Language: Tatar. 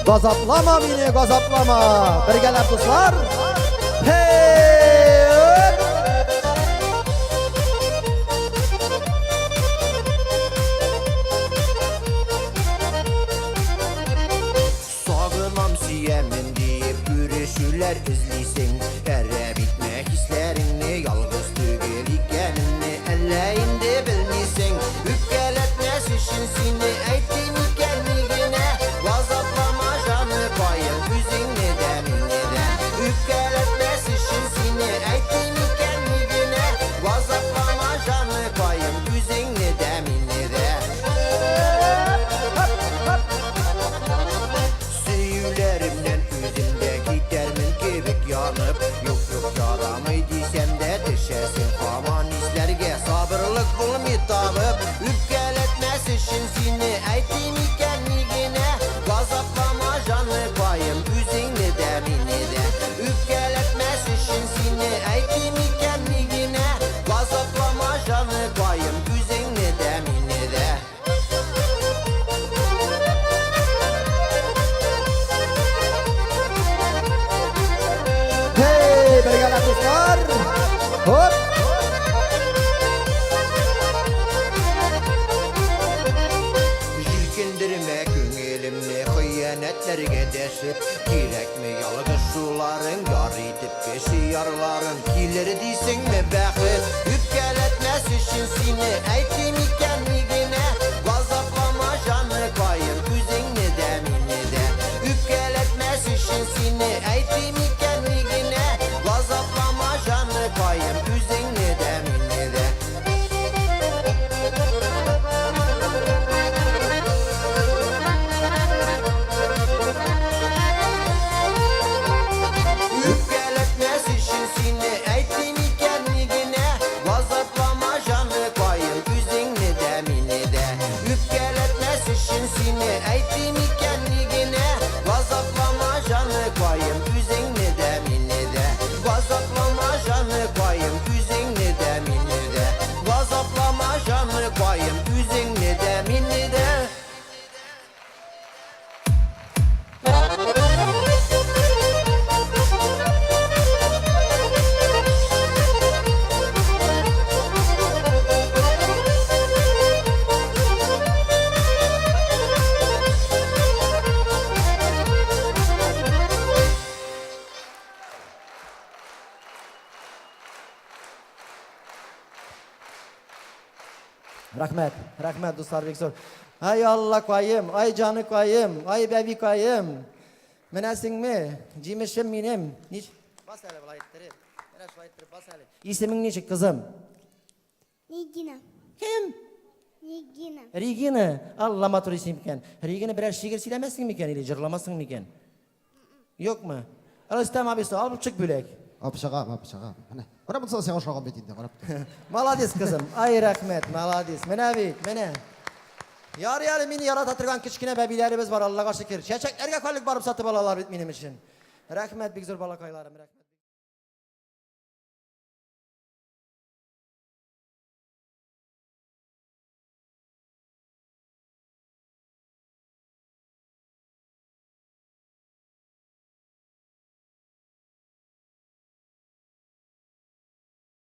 Газаплама мине, газаплама. Бергәләп, дуслар. Hey! Сагынам, сөямен диеп күрешүләр эзлисең. Әрәм итмә хисләреңне, ялгыз түгел икәнемне әллә инде белмисең. Үпкәләтмәс өчен сине әйтим икән ни генә, газаплама җаныкаем үзеңне дә, мине дә. Үпкәләтмәс өчен сине әйтим икән ни генә, газаплама җаныкаем үзеңне дә, мине дә. Сөюләремнән үзем дә китәрмен кебек янып. Юк, юк, ярамый дисәм дә, төшәсең һаман исләргә. Сабырлык булмый табып, үпкәләтмәс өчен сине әйтим икән ни генә, газаплама җаныкаем үзеңне дә, мине дә. Үпкәләтмәс өчен сине әйтим икән ни генә, газаплама җаныкаем үзеңне дә, мине дә. Hey, бергәләп, дуслар. Хоп! Җилкендермә күңелемне хыянәтләргә дәшеп, кирәкме ялгышуларың, яр итеп кеше ярларын, килер дисеңме бәхет? Үпкәләтмәс өчен сине әйтим икән ни генә, газаплама җаныкаем үзеңне дә, мине дә. Үпкәләтмәс өчен сине әйтим икән ни генә, газаплама җаныкаем үзеңне дә, мине дә. Үпкәләтмәс өчен сине әйтим икән ни генә, газаплама җаныкаем үзеңне дә, мине дә. Үпкәләтмәс өчен сине әйтим икән ни генә, газаплама җаныкаем үзеңне дә, мине дә. Газаплама җаныкаем үзеңне дә, мине дә. Газаплама җаныкаем үзеңне дә, мине дә. Рәхмәт, рәхмәт, дуслар, бик зур. Ай Аллакаем, ай җаныкаем, ай бәбикаем. Менәсеңме, җимешем минем. Нич? Бас әле болай иттереп. Менә шулай иттереп бас әле. Исемең ничек, кызым? Регина. Кем? Регина. Регина. Алла матур исем икән. Регина, берәр шигырь сөйләмәссең микән или җырламассың микән? Юкмы? Рөстәм абыйсы, алып чык бүләк. Алып чыгам, алып чыгам. Менә. Менә монысы да сиңа ошаган бит инде, карап тор. Молодец, кызым. Ай, рәхмәт, молодец. Менә бит, менә. Ярый әле мине ярата торган кечкенә бәбиләребез бар, Аллага шөкер. Чәчәкләргә хәллек барып сатып алалар бит минем өчен. Рәхмәт бик зур балакайларым, рәхмәт.